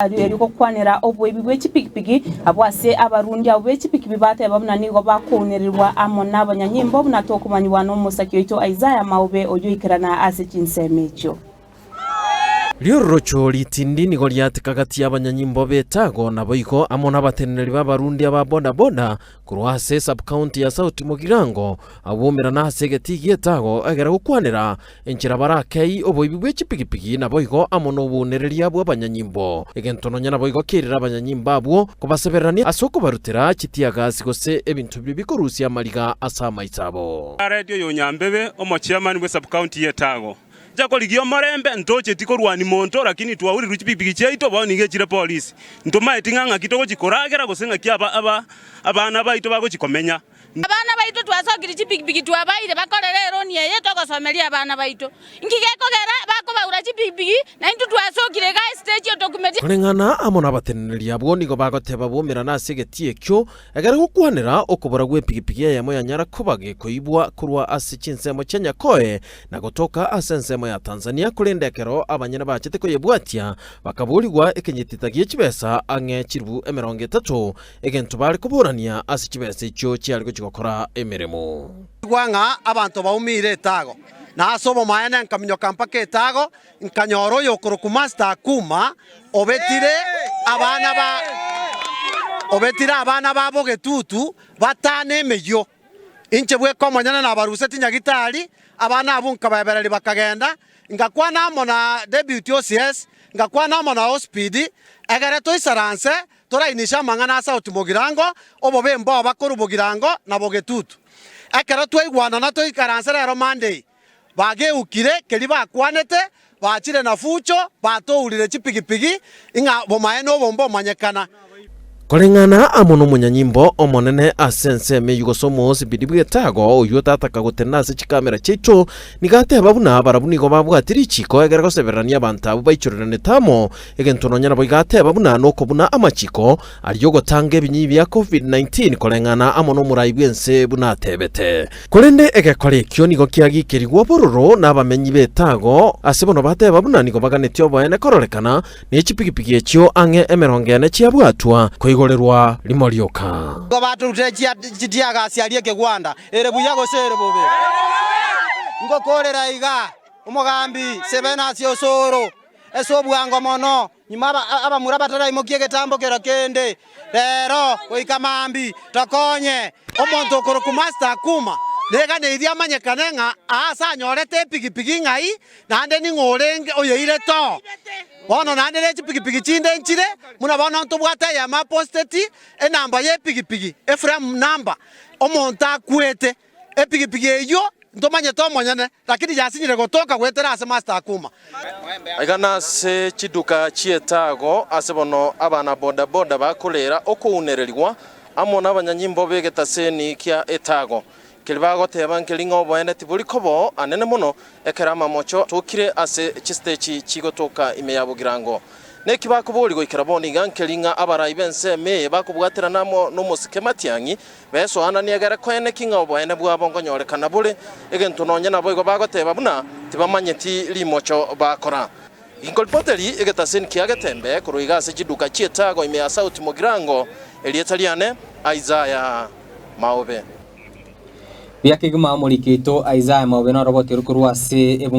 Erio gokwanera oboibi bwe chipigipigi abwo ase abarundi abwo be chipikipi bateba buna nigo bakounererwa amo nabanyanyimbo buna tokomanyigwa nomosaki oito Isaiah Maobe oyio oikerana ase chinsemo echio. Riororocho ritindi nigo riateka gati y'abanyanyimbo b'Etago naboigo amo nabateneneri b'abarundi aba boda-boda Korwa ase esub-county ya South Mugirango, abaumerana ase egetii gi'etago egere gokwanera enchera barakei oboibi bwe chipigipigi naboigo amo nobounereria bw'abanyanyimbo. Egento nonya naboigo kerire abanyanyimbo abwo kobasebererania ase okobarutera chitiagasi gose ebinto biria bikorusia amariga ase amaiso abo. Jared oyonyambebe, omochairman bwe sub-county y'Etago. Inche korigia omorembe, ntocheti korwania monto, lakini twaurirwe chipigipigi chiaito, bono nigo echire polisi. Ntomaeti ng'a ng'aki togochia koragera gose ng'aki aba aba abana baito bagochia komenya. Abana baito twasokirie chipigipigi twabaire bakorere eroni eye togosomeria abana baito. Inki gekogera bakobaura chipigipigi na intwe twasokire igaa estage otokumetie. Koreng'ana amo nabateneneri abwo nigo bagoteba baumerane ase egetii ekio Ekero gokwanera okobora gw'epigipigi eyemo yanyara koba gekoibwa korwa ase chinsemo chia Nyakoe na gotoka ase ensemo ya Tanzania, korende ekero abanyene bachete koyebwatia bakaborigwa ekenyitita gie chibesa ang'e chilifu 30, egento bare koborania ase chibesa echio chiare gochia gokora emeremo. Igwa ng'a abanto baumiire etago, na ase obomaene nkaminyoka mpaka etago, Nkanyora oyokorokwa Master Akuma obetire abana ba obetire abana babo getutu batano emeyio. Inche bweka omonyene nabaruseti nyagitari, abana abwo nkabaebereria bakagenda, ngakwana amo na Deputy OCS, ngakwana amo na OCPD, egere toisaranse torainishe amang'ana a South Mugirango, obobe mboba korwa Bogirango na Bogetutu. Ekero twaigwanana toikaranse rero Monday, Bageukire keria bakwanete, bachire na fucho, batourire chipigipigi, ng'a bomaene obo mbomanyekana. Koreng'ana amo nomonyanyimbo omonene ase ensemo eyio gose omoosibiri bw'etago, oyio otataka gotenena ase chikamera chiaito, nigo ateba buna barabwo nigo babwate richiko egere gosebererania abanto abwo baichoreranete amo, egento nonya nabo iga ateba buna nokobuna amachiko aria ogotanga ebinyi bia Covid-19 koreng'ana amo nomorai bw'ense buna atebete. Korende egekora ekio nigo kiagikerigwe obororo nabamenyi b'etago, ase bono bateba buna nigo baganetie oboene kororekana, ne chipigipigi echio ang'e 40 chiabwatwa koigorerwa rimo rioka. Nigo batorutire chitiagasi aria ekegwanda, ere buya gose ere bobe. Ngokoorera iga, omogambi Sebenasi Osoro, ase obwango mono, Nyuma abamura bataraimokia egetambo kero kende, rero goika mambia, tokonye. Omonto okorokwa Master Akuma neganeirie amanyekane ng'a aase anyorete epigipigi ng'ai naende ning'o orenge oyeirete oo. Bono naende ne chipigipigi chinde nchire, buna bono ntobwate eyemo aposteti enamba y'epigipigi, eframe number, omonto akwete. Epigipigi eyio ntomanyete omonyene, lakini yasinyire gotoka goetera ase Master Akuma. Aiga nase chiduka chi'etago ase bono abana boda-boda bakoreera okounererigwa amo nabanyanyimbo b'egetaseni kia etago. Keria bagoteba nkeri ng'a oboene tibori koba anene mono ekero amamocho atokire ase chistechi chigotoka ime ya Bogirango. Neki bakoboria goikera bono iga nkeri ng'a abarai b'ensemo eye bakobwaterana amo nomosike Matiang'i Besoananie egere koeneki ng'a oboene bwabo nkonyorekana bore egento nonya naboigo bagoteba buna tibamanyeti rimocho bakora. Inkoripoteri egetaseni kia Getembe korwa iga ase chiduka chi'etago ime ya South Mugirango, erieta riane Isaiah Maobe. Buya kegima omoriki oito Isaiah Maobe noro oboteru korwa ase ebunge.